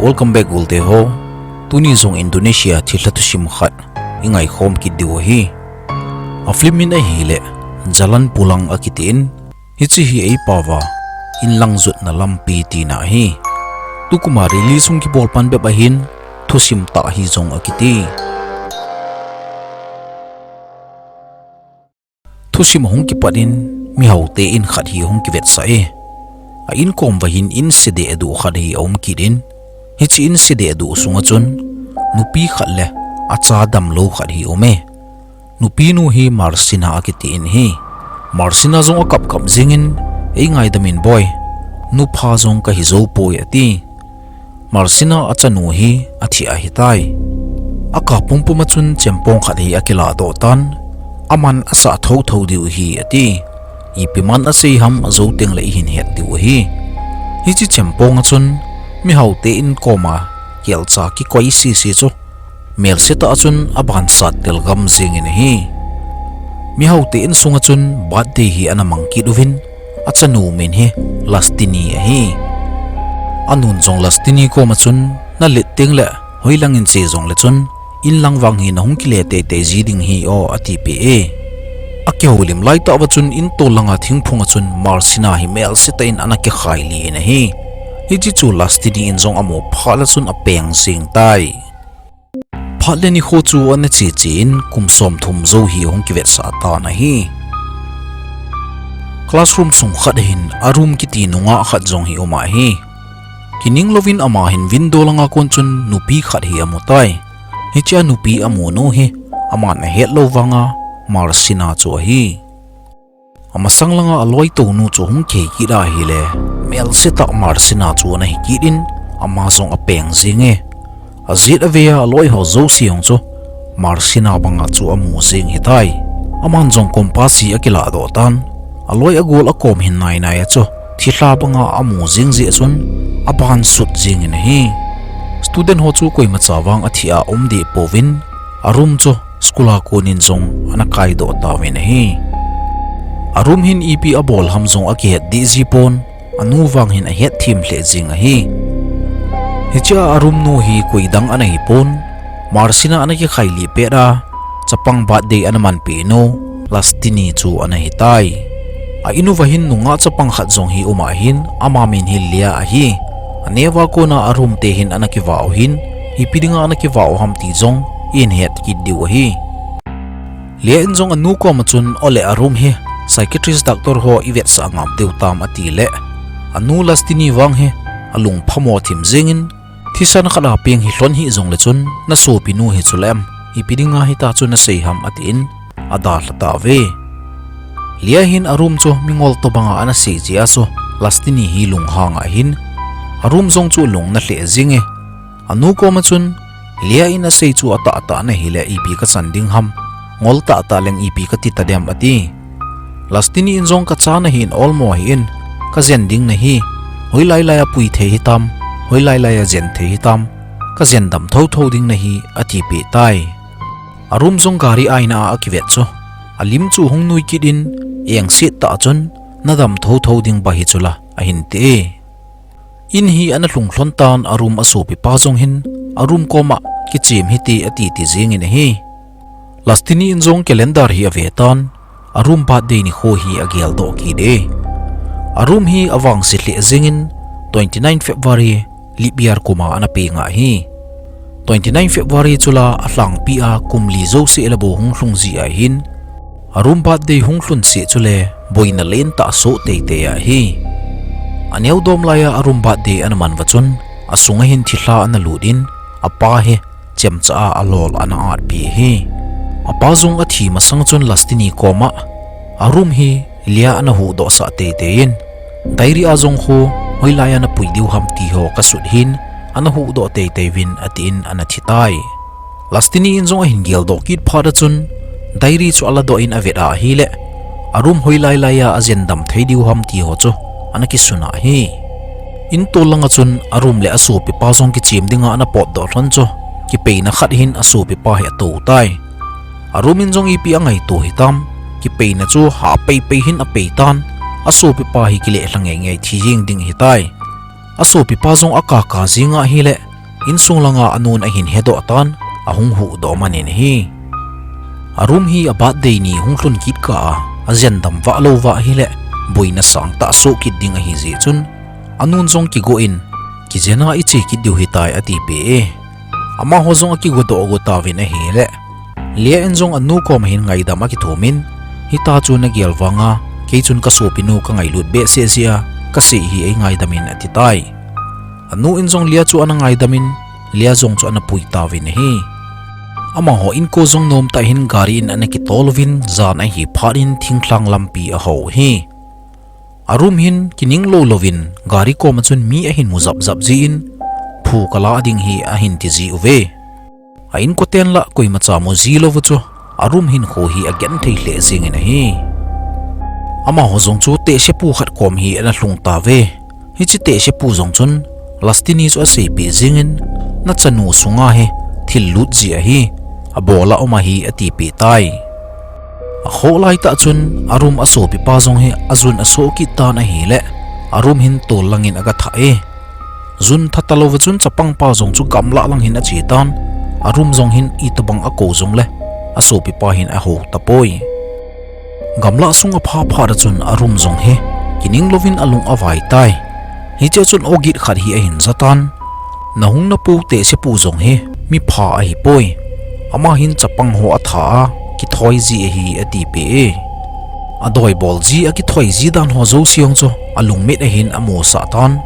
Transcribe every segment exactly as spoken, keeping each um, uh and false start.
Welcome back, gulte ho. Tuni jong Indonesia thilha thusim khat i ngaikhom kit diu ahi. A film min ahile Jalan Pulang akitin, hiche hi eipao va inlang jotna lampi tina ahi. Tukum a release hung kibol pan bep ahin, thusim tah hi jong akiti. Thusim ahung kipat in, mihaote in khat hi ahung kivetsah e. A in kom uva hin in sedeh aduh khat hi aum kit in, hiche in sedeh aduh sunga chun nupi khat le acha damlou khat hi aum e. Nupi nu hi Marsina akiti in ahi. Marsina jong akap kap jingin, "Ei ngaidam in boi, nupha jong kahi jou poi," ati. Marsina achanu hi athi ahitai. Akap pumpum a chun chempong khat hi akiladoh tan, "Aman asah thotho diu ahi," ati. "Ipi man asei ham, ajou teng le ihin het diu ahi." Hiche chempong a chun mihaote in kom a kelcha kikoi sese chu melse tah a chun aban sat tel gam jingin ahi. Mihaote in sunga chun birthday hi ana mang kit uvin, achanu min hi Lastini ahi. Anun jong Lastini kom a chun, "Nalet teng le hoilang in che jong le chun, inlang vang hi nahung kile teitei ji ding ahi o," atipeh e. Akihoulim lai tah uva chun in tol langa thingphung a chun Marsina hi melse tah in ana kikhai li in ahi. Hiche chu Lastini in jong amu phat le chun apeng jing tai. Phat le nikho chu ana che che in kum somthum jou hi ahung kivetsah tan ahi. Classroom sung khat hin Arum kiti nungah khat jong hi aum ahi. Kining louvin ama hin window langa kon chun nupi khat hi amu tai. Hiche a nupi amu nu hi aman ahet lou vanga Marsina chu ahi. Amasang langa aloi tou nu chu hung kihei kit ahile, melse tah Marsina chu ana hi kit in, ama jong apeng jing e. Ajet avei a aloi ho jouse jong chu Marsina banga chu amu jing ahitai. Aman jong compass hi akiladoh tan, aloi agol akom hin nai nai a chu thilha banga amu jing jeh chun aban sut jingin ahi. Student ho chu koimacha vang athi a um deh pouvin, Arum chu school a konin jong ana kaidoh tauvin ahi. Arum hin ipi abol ham jong akihet deh ji pon, anu vang hin ahet them lheh jing ahi. Hiche a Arum nu hi koi dang ana hi pon, Marsina ana kikhai lih pet a, chapang birthday ana manpeh nu Lastini chu ana hitai. A in uva hin nungah chapang khat jong hi um ahin, ama min hi Lia ahi. Aneo a kona Arum te hin ana kivah u hin, ipi dinga ana kivah u ham ti jong ihin het kit diu ahi. Lia in jong anu koma chun, "Ole, Arum hi psychiatrist doctor ho ivetsah ngap diu tam," ati le, anu Lastini vang hi alung phamo them jingin, "Thisan khat a peng hi lhon hih jong le chun, nasopi nu hi chu le em, ipi dinga hitia chu nasei ham," atin, adalha tauve. Lia hin Arum chu mingol tobanga ana sei jeh a chu Lastini hi lunghang ahin, Arum jong chu lung ana lheh jing e. Anu koma chun, "Lia in asei chu atahtah ana hile ipi kachan ding ham, ngol tahtah leng ipi kati tadem," ati. Lastini in jong, "Kacha nahin olmo hih in, kajen ding nahi, hoilai lai a pui thei hitam, hoilai lai a jen thei hitam, kajen dam thotho ding nahi," atipeh tai. Arum jong gari aina a akivet chu, alim chu hung nui kit in, engset tah chun, "Nadam thotho ding ba hi chu la," ahin ti e. In hi ana lhung lhon tan, Arum asopipa jong hin Arum koma, "Kichem hite," ati ti jingin ahi. Lastini in jong calendar hi ave tan, Arum birthday nikho hi ageldoh kit e. Arum hi avangse lheh jingin twenty nine February leap year kuma ana peng ahi. Twenty nine February chu la alhangpi a kum li jouse le bou hung lhung ji ahin, Arum birthday hung lhun seh chule boina lentah asoh teitei ahi. Aneo dom lai a Arum birthday ana man uva chun, asunga hin thilha ana lut in, apa hi chemcha a alol ana atpeh ahi. Apa jong athi masang chun Lastini koma, "Arum hi Lia ana huhdoh sah teitei in, diary a jong khu hoilai a napui diu ham ti ho kasut hin, ana huhdoh teitei uvin," atin ana thi tai. Lastini in jong ahin geldoh kit phat a chun, diary chu aladoh in avet ahile, Arum hoilai lai a ajen dam thei diu ham ti ho chu ana kisun ahi. In tol langa chun Arum le asopipa jong kichem dinga ana potdoh lhon chu, kipeina khat hin asopipa hi atou tai. Arum in jong ipi angaito hitam, kipeina chu hah peipei hin apei tan, asopipa hi kileh lha ngeingei thi jeng ding ahitai. Asopipa jong akaka jing ahile, insung langa anun ahin hedoh tan, ahung huhdoh man in ahi. A room hi a birthday ni hung lhun kit kah a, ajendam vah lou vah hileh, boina sangtah soh kit ding ahi jeh chun, anun jong kigo in, kijen a iche kit diu hitai atipeh e. Amaho jong akigo doh go tauvin ahileh, Lia in jong anu koma hin ngaidam akithum in, hita chu nagel vanga, kei chun kasopinu kangailut behseh jeh a, kasei hi eingaidam in atitai. Anu in jong Lia chu ana ngaidam in, Lia jong chu ana pui tauvin ahi. Amaho inko jong nomtah hin gari in ana kitol uvin, jan ahi phat in thinglhang lampi ahou hi. A room hin kining lou louvin, gari koma chun mi ahin mu japjap jeh in, phu kala ding hi ahin ti ji uve. A inkoten lah koimacha mu ji louvu chu, a room hinkho hi agenthei lheh jengin ahi. Amaho jong chu tehsepu khat kom hi ana lhung tauve. Hiche tehsepu jong chun, Lastini chu aseipeh jengin, nachanu sunga hi thil lut ji ahi, abol a um ahi atipeh tai. Akhoh laitah chun a room asopipa jong hi ajun asoh kit tan ahileh, a room hin tol langin aga thah e. Jun tha talouva chun chapangpa jong chu gamlah lang hin ache tan, a room jong hin itobang akou jongleh, asopipa hin ahou tapoi. Gamlah sung apha phat a chun a room jong hi kining louvin alung avai tai. Hichea chun ogit khat hi ahin jatan, nahung napu tehsepu jong hi mipha ahipoi. Ama hin chapang ho atha a, kithoi ji ahi atipeh e. Adoi bol ji, akithoi ji dan ho jouse jong chu alungmit ahin amusah tan.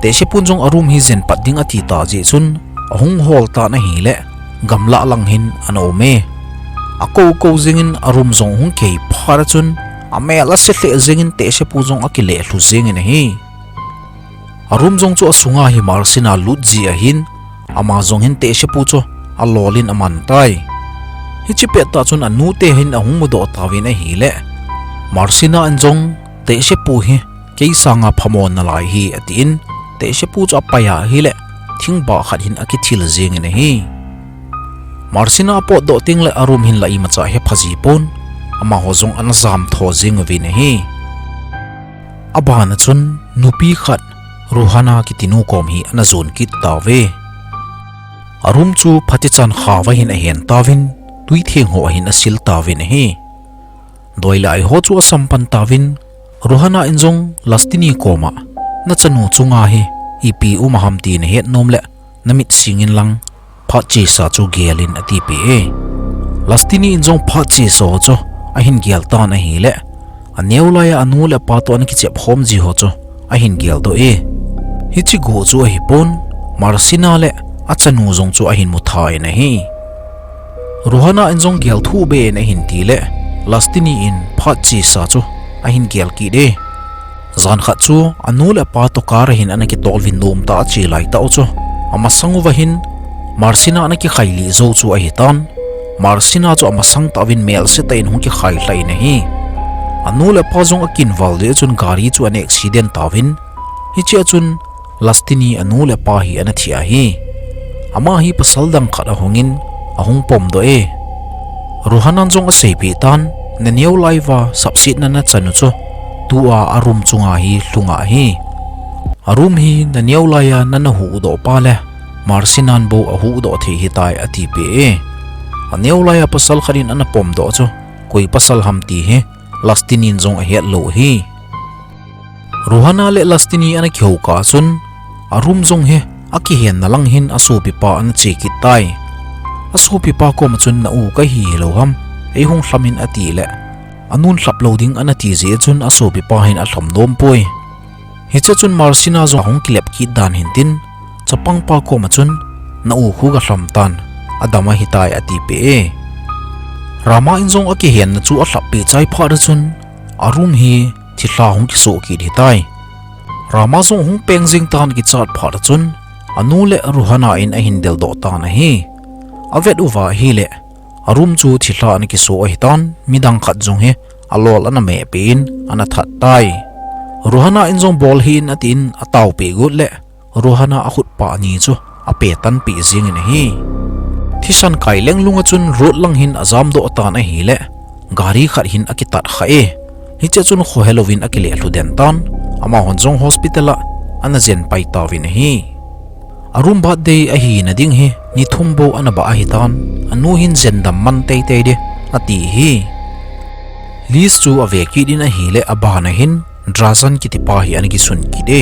Tehsepun jong a room hi jenpat ding atita jeh chun ahung hol tan ahileh, gamlah lang hin ana um e. Akou kou jengin a room jong hung kihei phat a chun, amel ase lheh jengin tehsepu jong akileh lhu jengin ahi. A room jong chu asunga hi Marsina lut ji ahin, ama jong hin tehsepu chu alol in aman tai. Hiche pettah chun anute hin ahung mudoh tauvin ahileh, Marsina in jong tehsepu hi kei sanga phamo nalai hi atin, tehsepu chu apai ahileh, thingbah khat hin akithil jengin ahi. Marsina apotdoh tengleh a room hin la imacha hepha ji pon, amaho jong ana jamtho jeng uvin ahi. Abana chun nupi khat, Ruhana kitinu kom hi ana jon kit tauve. A room chu phatechan khaova hin ahen tauvin, twitheng ho ahin asil tauvin ahi. Doi le ai ho chu asampan tauvin, Ruhana in jong Lastini koma, nachanu chunga hi ipi um ham ti nahet nomleh, namit singin lang, phat chesa chu gelin atipeh e. Lastini in jong phat chesa ho chu ahin gel tan ahileh, aneo laiya anu le apa toh ana kichep khom ji ho chu ahin geldoh e. Hiche go chu ahipon, Marsina le achanu jong chu ahin mutha in ahi. Ruhana in jong gel thuhbeh in ahin tileh, Lastini in phat chesa chu ahin gel kit e. Jan khat chu anu le apa toh car a hin ana kitol uvin nomtah a ache laitah u chu, amasang uva hin Marsina ana kikhailih jou chu ahitan. Marsina chu amasang tah uvin melsetah in hung kikhailhah in ahi. Anu le apa jong akinval jeh chun gari chu ana accident tauvin, hichea chun Lastini anu le apa hi ana thi ahi. Ama hi pasal dang khat ahungin ahung pomdoh e. Ruhanan jong aseipeh tan, naneo lai uva sapsetna nachanu chu tua a room chunga hi lhung ahi. A room hi naneo laiya nana huhdoh pa le Marsinan bou ahuhdoh thei hitai atipeh e. Aneo laiya pasal khat in ana pomdoh chu koi pasal ham ti hi Lastinin jong ahetlou ahi. Ruhana le Lastini ana kihou kah chun, a room jong hi akihenna lang hin asopipa ana che kit tai. Asopipa koma chun, na u kahi hilou ham, eihung lhamin atileh, anun lhaplou ding ana ti jeh chun asopipa hin alham nompoi. Hiche chun Marsina jong ahung kilep kit dan hintin, chapangpa koma chun, na u khu galham tan, adam ahitai atipeh e. Rama in jong akihenna chu alhappeh chai phat a chun, a room hi thilha hung kisoh kit hitai. Rama jong hung peng jing tan kichat phat a chun, anu le Ruhana in ahin deldoh tan ahi. Avet uva ahileh, a room chu thilha ana kisoh ahitan, midang khat jong hi alol ana mehpeh in ana that tai. Ruhana in jong bol hih in atin ataopeh got leh, Ruhana akhutpah ni chu apetanpeh jengin ahi. Thisan kai lenglunga chun road lang hin ajamdoh tan ahileh, gari khat hin akitat kha e. Hichea chun khohelouvin akileh lhu den tan, amahon jong hospital a ana jen pai tauvin ahi. Arum birthday ahina ding hi ni thum bou ana bah ahitan, anu hin jendam man teitei ding ati hi. Liz chu ave kit in ahileh abana hin Drazen kitipa hi ana kisun kit e.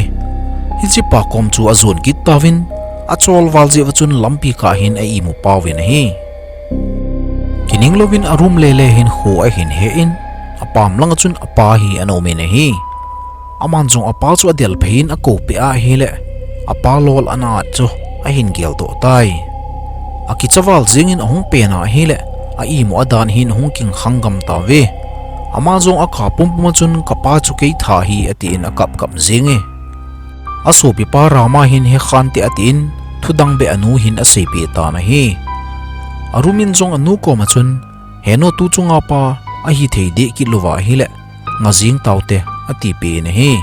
Hichepa kom chu ajon kit tauvin, achol val jeh uva chun lampi kah hin a-imu pauvin ahi. Kining louvin arum lele hin kho ahin he in, apam langa chun apa hi ana umin ahi. Aman jong apa chu adel phei in akoupeh ahileh, apa lol ana at chu ahin geldoh tai. Akicha val jengin ahung pen ahileh, a-imu adan hin ahung kingkhang gam tauve. Ama jong akap pumpum a chun, kapa chu kei tha hi, atin akapkap jenge. Asopipa Rama hin he khante atin, thudang beh anu hin aseipeh tan ahi. Arum in jong anu koma chun, heno, tu chunga pa ahithei deh kit louva ahileh, nga jeng taute, atipeh in ahi.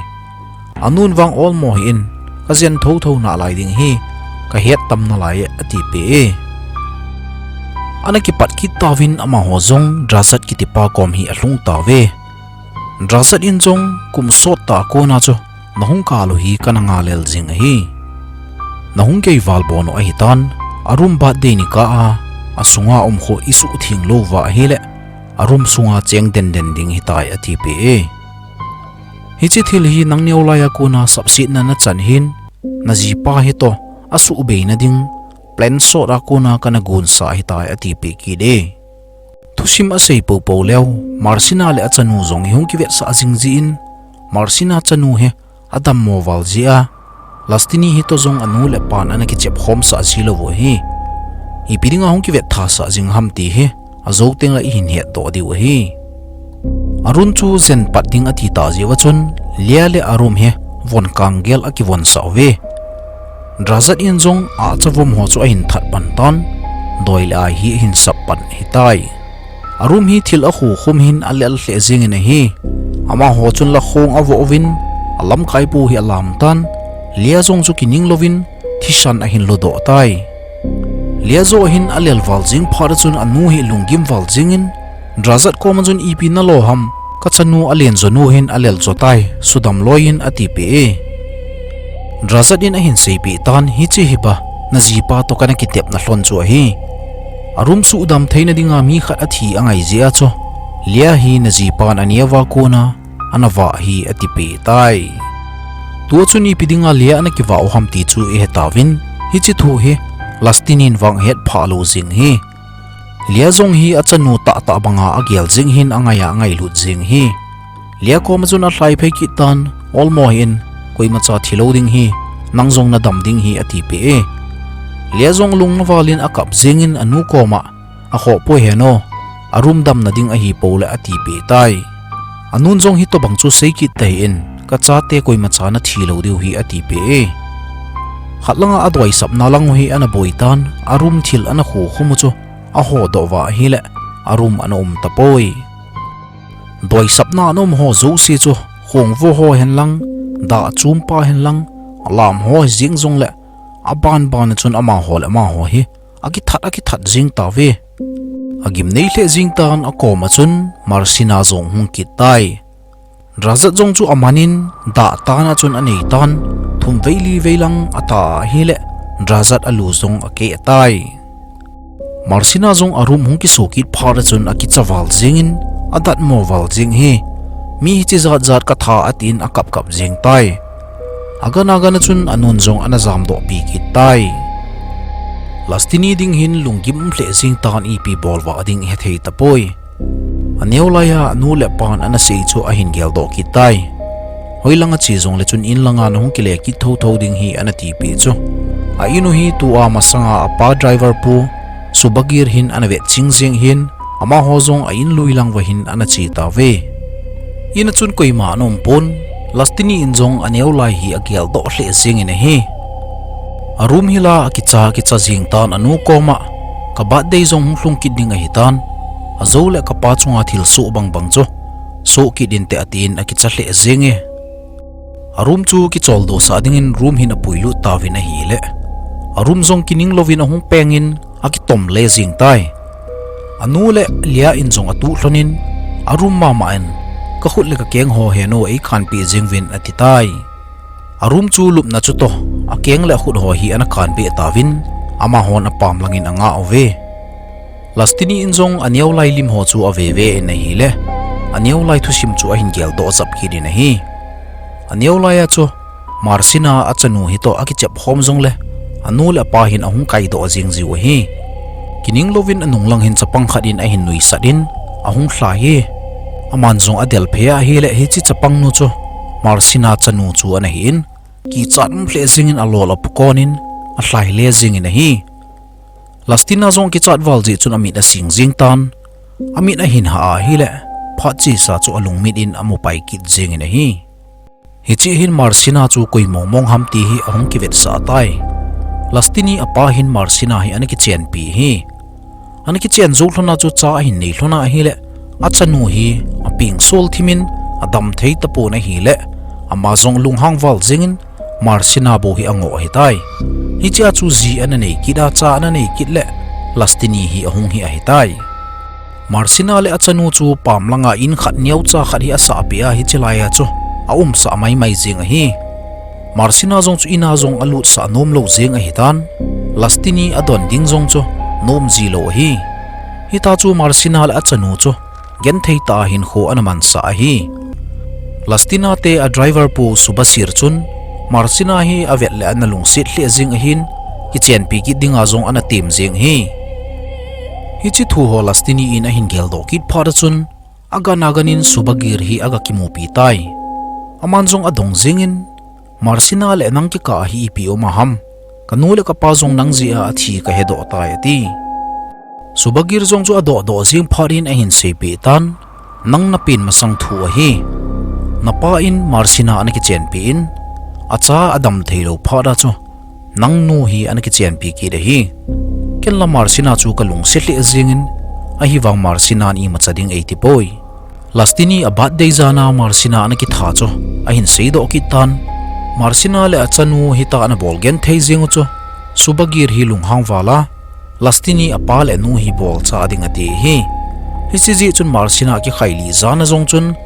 Anun vang olmo hih in, kajen thotho nalai ding hi, kahet tam nalai e, atipeh e. Ana kipat kit tauvin amaho jong Drazen kitipa kom hi alhung tauve. Drazen in jong kum sot tah a kona chu nahung kal u hi kana ngalel jing ahi. Nahung kei val bon u ahitan, arum birthday nikah a, asunga um kho isuhtheng louva ahileh, arum sunga cheng denden ding hitai, atipeh e. Hiche thil hi nang neolai a kona sapsetna nachan hin, najipa hitoh asuhbeina ding plan sot a kona kana gonsah ahitai, atipeh kit e. Thusim asei poupou leu, Marcina le achanu jong hi hung kivetsah jing jeh in, Marcina chanu hi adammo val jeh a, Lastini hitoh jong anu le apan ana kichep khomsah ji lou u ahi. Ipi dinga hung kivet thasah jing ham ti hi, ajou tengleh ihin hetdoh diu ahi. Arun chu jen pat ding ati tah jeh uva chun, Lia le Arum hi von kanggel akivonsah uve. Drazen in jong achavom ho chu ahin that pan tan, doi le ai hi ahin sap pan ahitai. Arum hi thil akhokhum hin alel lheh jengin ahi. Amaho chun lakhong avoh uvin, alamkai pu hi alam tan, Lia jong chu kining louvin thisan ahin ludoh tai. Lia joh hin alel val jeng phat a chun anu hi lunggim val jengin, Drazen koma chun, ipi nalo ham, kachanu alen jonu hin alel jo tai, sudam loi in, atipeh e. Drazen in ahin seipeh tan, hiche hi ba, najipa toh kana kitepna lhon chu ahi. Arum sudam theina dinga mi khat athi angai jeh a chu, Lia hi najipan aneo a kona ana vah hi, atipeh tai. Tua chun ipi dinga Lia ana kivah u ham ti chu ihetauvin, hiche thu hi Lastini in vang ahetphah lou jeng hi. Lia jong hi achanu tahtah banga agel jeng hin angai a angailut jeng hi. Lia koma chun alhai phei kit tan, olmo hih in, koimacha thilou ding hi, nang jong nadam ding hi, atipeh e. Lia jong lung naval in akap jengin anu koma, akhoh poi heno, Arum damna ding ahipou leh, atipeh tai. Anun jong hitobang chu seikit tahih in, kachate koimacha nathi lou diu hi, atipeh e. Khat langa adoisapna lang u hi ana boi tan, Arum thil ana khokhum u chu ahodoh uva ahileh, Arum ana um tapoi. Doisapna ana um ho jouse chu, khongvo ho hen lang, dah chumpa hen lang, alam ho hi jeng jongleh, abanban a chun amaho le amaho hi akithat, akithat jeng tauve. Agimnei lheh jeng tan, akoma chun Marcina jong hung kit tai. Drazen jong chu amanin, dah tan a chun anei tan, thum vei li vei lang ata ahileh, Drazen alu jong akeh tai. Marcina jong Arum hung kiso kit phat a chun akicha val jengin, adatmo val jeng hi. Mi hiche jat jat katha, atin akapkap jeng tai. Agan agan a chun anun jong ana jamdohpi kit tai. Lastini ding hin lunggim lheh jeng tan, ipi bolvah ding ihethei tapoi. Aneo laiya anu le apan ana sei chu ahin geldoh kit tai. Hoilanga che jongle chun in langa nahung kile kit thotho ding hi ana tipeh chu. A in u hi tua masanga apa driver pu Subagir hin ana vetching jeng hin, amaho jong a in lui lang uva hin ana che tauve. In a chun koima ana um pon, Lastini in jong aneo lai hi ageldoh lheh jengin ahi. Arum hi la akicha, akicha jeng tan anu koma, ka birthday jong hung lhung kit ding ahitan, ajouleh kapa chunga thilsoh bangbang chu soh kit inte, atin akicha lheh jenge. Arum chu kicholdo sah dingin room hin apuilut tauvin ahileh, Arum jong kining louvin ahung pengin akitom le jeng tai. Anu le Lia in jong atuh lhonin, Arum mama in, kakhut le kakeng ho henu eikhanpeh jeng uvin, ati tai. A room chu lupna chu toh, akeng le akhut ho hi ana kanbeh tauvin, amahon apam langin anga uve. Lastini in jong aneo lai lim ho chu aveve in ahile, aneo lai thusim chu ahin geldoh jap kit in ahi. Aneo lai a chu, Marcina achanu hitoh akichep khom jongle, anu le apa hin ahung kaidoh jing jiu ahi. Kining louvin anung lang hin chapang khat in ahin nuisat in, ahung lha hi. Aman jong adel phei ahile hiche chapang nu chu, Marcina chanu chu ana hin, kichat um lheh jengin alol apukon in, alhai le jengin ahi. Lastina jong kichat val jeh chun amit asing jeng tan, amit ahin hah ahile, phat chesa chu alungmit in amu pai kit jengin ahi. Hiche hin Marcina chu koi mongmong ham ti hi ahung kivetsah tai. Lastini apa hin Marcina hi ana kichenpi hi. Ana kichen jou lhona chu cha ahin nei lhona ahile, achanu hi apeng sol thimin adam thei tapon ahile, ama jong lunghang val jengin Marcina bou hi angoh ahitai. Hichea chu ji ana nei kit a cha ana nei kit le, Lastini hi ahung hi ahitai. Marcina le achanu chu pam langa in khat neocha khat hi asahpeh a hiche laia chu aumsah maimai jeng ahi. Marcina jong chu ina jong alutsah nomlou jeng ahitan. Lastini adon ding jong chu nom jilou ahi. Hita chu Marcina le achanu chu genthei tah a hinkho ana mansah ahi. Lastina te a driver pu Subasir chun, Marcina hi avet le ana lungset lheh jeng ahin, kichenpi kit dinga jong ana tem jeng ahi. Hiche thu ho Lastini in ahin geldoh kit phat a chun, agan aganin Subagir hi aga kimupi tai. Aman jong adong jengin, Marcina le nang kikah a hi ipi um aham? Kanu le kapa jong nang jeh a athi kahedoh tai, ati. Subagir jong chu adohdoh jeng phat in ahin seipeh tan, nang napen masang thu ahi. Napa in Marcina ana kichenpi in, acha adam theilou phat a chu, nangnu hi ana kichenpi kit ahi. Ken la Marcina chu kalungset lheh jengin, ahivang Marcina in imacha ding eiti poi. Lastini a birthday jana Marcina ana kitha chu ahin seidoh kit tan. Marcina le achanu hita ana bol genthei jeng u chu, Subagir hi lunghang val a, Lastini apa le anu hi bolcha ding ati hi. Hiche jeh chun Marcina kikhailih jana jong chun,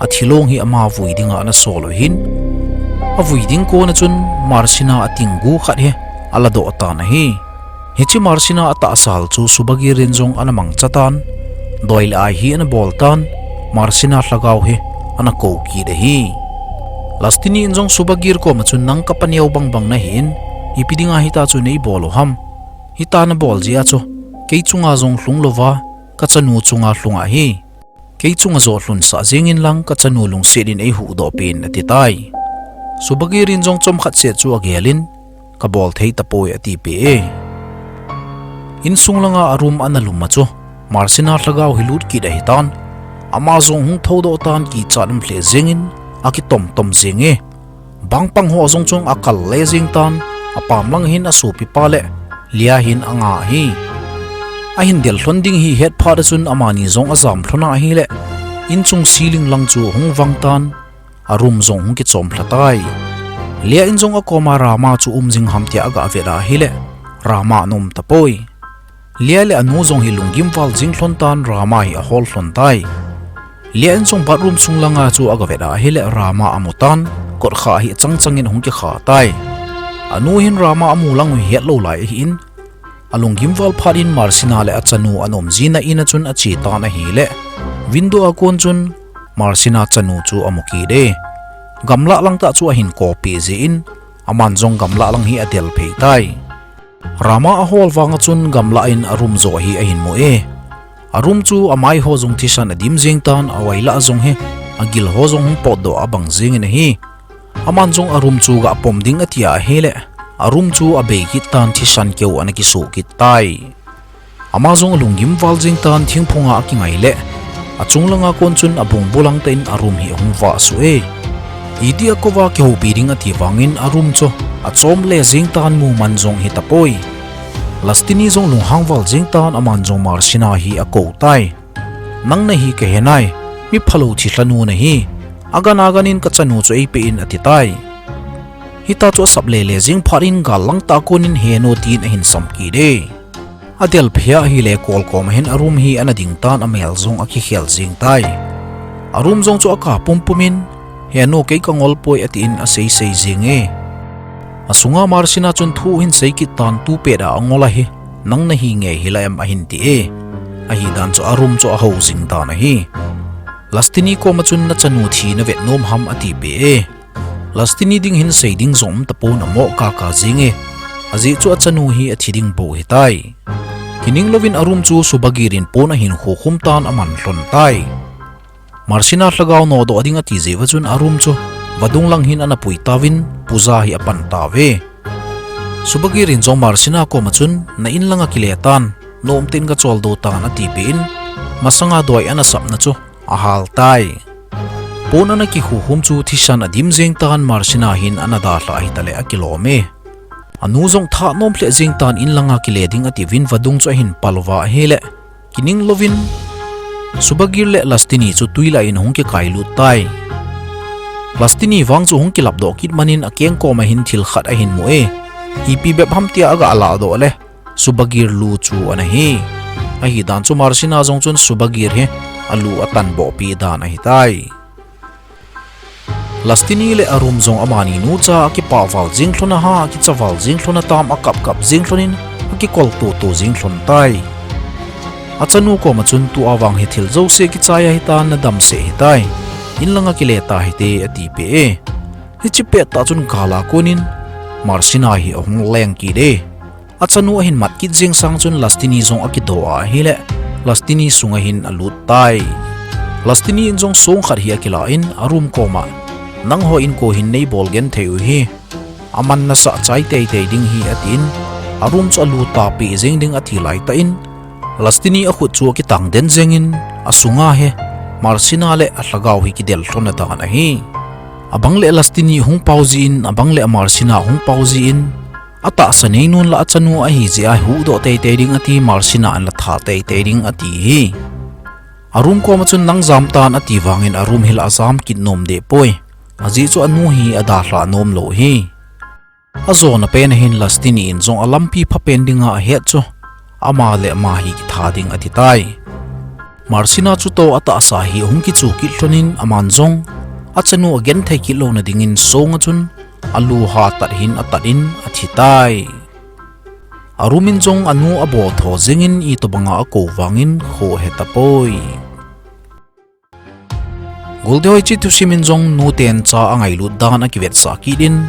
athilong hi ama vui dinga ana sol u hin, avui ding kona chun Marcina atinggu khat hi aladoh tan ahi. Hiche Marcina atahsa hal chu Subagir in jong ana mangcha tan, doi le ai hi ana bol tan, Marcina lhagao hi ana kou kit ahi. Lastini in jong Subagir koma chun, nang kapa neo bangbang nahin, ipi dinga hita chu neibol u ham? Hita nabol jeh a chu, kei chunga jong lhung louva, kachanu chunga lhung ahi. Kei chunga joh lhunsah jengin lang kachanu lungset in eihuhdoh peh in, ati tai. Subagir in jong chomkhat seh chu agelin, kabol thei tapoi, atipeh e. Insung langa a room ana lum a chu, Marcina lhagao hi lut kit ahitan. Ama jong hung thoudoh tan, kichat um lheh jengin, akitomtom jeng e. Bangpang ho jong chun akal le jeng tan, apam lang hin asopipa le Lia hin anga ahi. Ahin del lhon ding hi ahet phat a chun amani jong ajam lhon ahile, inchung ceiling lang chu hung vang tan, a room jong hung kichom lha tai. Lia in jong akoma Rama chu um jing ham tia aga vet ahile, Rama ana um tapoi. Lia le anu jong hi lunggim val jing lhon tan, Rama hi ahol lhon tai. Lia in jong bathroom sung langa chu aga vet ahile, Rama amu tan, kotkha hi achang changin ahung kikha tai. Anu hin Rama amu lang u hi hetlou lai ahin, alunggim val phat in Marcina le achanu ana um jina in a chun ache tan ahile, window a kon chun Marcina chanu chu amu kit e. Gamlah lang tah chu ahin kopeh jeh in, aman jong gamlah lang hi adel phei tai. Rama ahol vanga chun gamlah in a room joh hi ahin mu e. A room chu amai ho jong thisan adim jeng tan, a wailah jong hi agil ho jong hung potdoh abang jengin ahi. Aman jong a room chu gapom ding ati ahile, a room chu abei kit tan, thisan keu ana kisoh kit tai. Ama jong alunggim val jeng tan, thingphunga akingai le, achung langa kon chun abungbu lang tah in a room hi ahung vah suh e. Itia kouva kihoupi ding ati vangin a room chu achom le jeng tan, muman jong hi tapoi. Lastini jong lunghang val jeng tan, aman jong Marcina hi akou tai. Nang nahi kahe nai, mi phalou thilha nu nahi, agan agan in kachanu chu eipeh in, ati tai. Hita chu asap lele jeng phat in gal lang tah kon in, he nu, tin ahin sam kit e. Adel phei ahile, kolkom a hin a room hi ana ding tan, amel jong akikhel jeng tai. A room jong chu aka pumpum in, He nu, kei kangol poi, atin aseisei jing e. Asunga Marcina chun thu ahin sei kit tan, tupet a angol ahi, nang nahi ngei hila em ahin ti e. Ahidan chu a room chu ahou jing tan ahi. Lastini koma chun nachanu thi navet nom ham atipeh e. Lastini ding hin sei ding jong um tapon, amo kaka jing e. Ajeh chu achanu hi athi ding bou ahitai. Kining louvin a room chu Subagir in pon ahin khukhum tan aman lhon tai. Marcina lhagao nodoh ding ati jeh uva chun a room chu vadung lang hin ana pui tauvin puja hi apan tauve. Subagir in jong Marcina koma chun, na in langa kile tan, nomtah in kacholdo tan atipeh in, masanga doi ana sapna chu ahal tai. Pon ana kikhukhum chu thisan adim jeng tan, Marcina hin ana dalhah ahitale akilom e. Anu jong thanom lheh jeng tan, in langa kile ding atiuvin vadung chu ahin pal uva ahile, kining louvin Subagir le Lastini chu twi lah in ahung kikailut tai. Lastini vang chu ahung kilapdoh kit manin akeng koma hin thil khat ahin mu e. Ipi bep ham tia aga lahdoh le, Subagir lu chu ana hi. Ahidan chu Marcina jong chun Subagir hi alu atanboh peh dan ahitai. Lastini le a room jong amani nucha akipah val jeng lhon a ha, akicha val jeng lhon a tam, akapkap jeng lhon in, akikol toto jeng lhon tai. Achanu koma chun, tua vang hi thil jouse kichai ahitan, nadamsel ahitai. In langa kile tahite atipeh e. Hiche pettah chun gala konin Marcina hi ahung leng kit e. Achanu ahin mat kit jeng sang chun Lastini jong akidoh a ahile, Lastini sunga hin alut tai. Lastini in jong song khat hi akilah in a room koma, nangho inko hin neibol genthei u hi, aman nasah chai teitei ding ahi, atin, a room chu alu tapeh jeng ding ati laitah in, Lastini akhut chu akitang den jengin, asunga hi Marcina le alhagao hi kidel lhon adan ahi. Abang le Lastini hung pao jin, abang le Marcina hung pao jin, atahsa neinun la achanu ahijeh a huhdoh teitei ding ati, Marcina in la tha teitei ding ati hi. A room koma chun nang jam tan ati vangin a room hi la ajam kit nom deh poi. Ajeh chu anu hi adalhah nom lou hi. Ajona pen ahin Lastini in jong alampi phapen dinga ahet chu, ama le ama hi kitha ding ati tai. Marcina chutoh atahsa hi ahung kichu kit lhonin aman jong achanu agenthei kit louna dingin songa chun alu hatat hin atat in athi tai. A room in jong anu abol tho jengin itobanga akou vangin kho ahe tapoi. Goldie ho, hiche thusim in jong nuten cha angailut dan akivetsah kit in,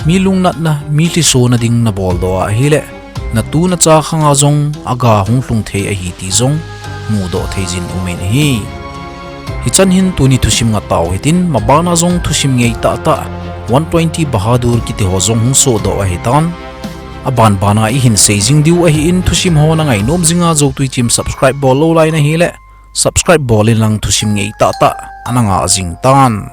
mi lungnatna, mi lhisona ding naboldoh a ahile, natu nacha khanga jong aga hung lhung thei ahi ti jong mudoh thei jin umin ahi. Hichan hin tuni thusim ngatau hitin, mabana jong thusim ngeitahtah, one twenty Bahadur kiti ho jong hung sohdoh ahitan. Abanbana ihin sei jing diu ahin, thusim ho nangainom jinga Jou Tui Chim subscribe bol lou lai nahile, subscribe bol inlang thusim ngeitahtah ana ngah jing tan.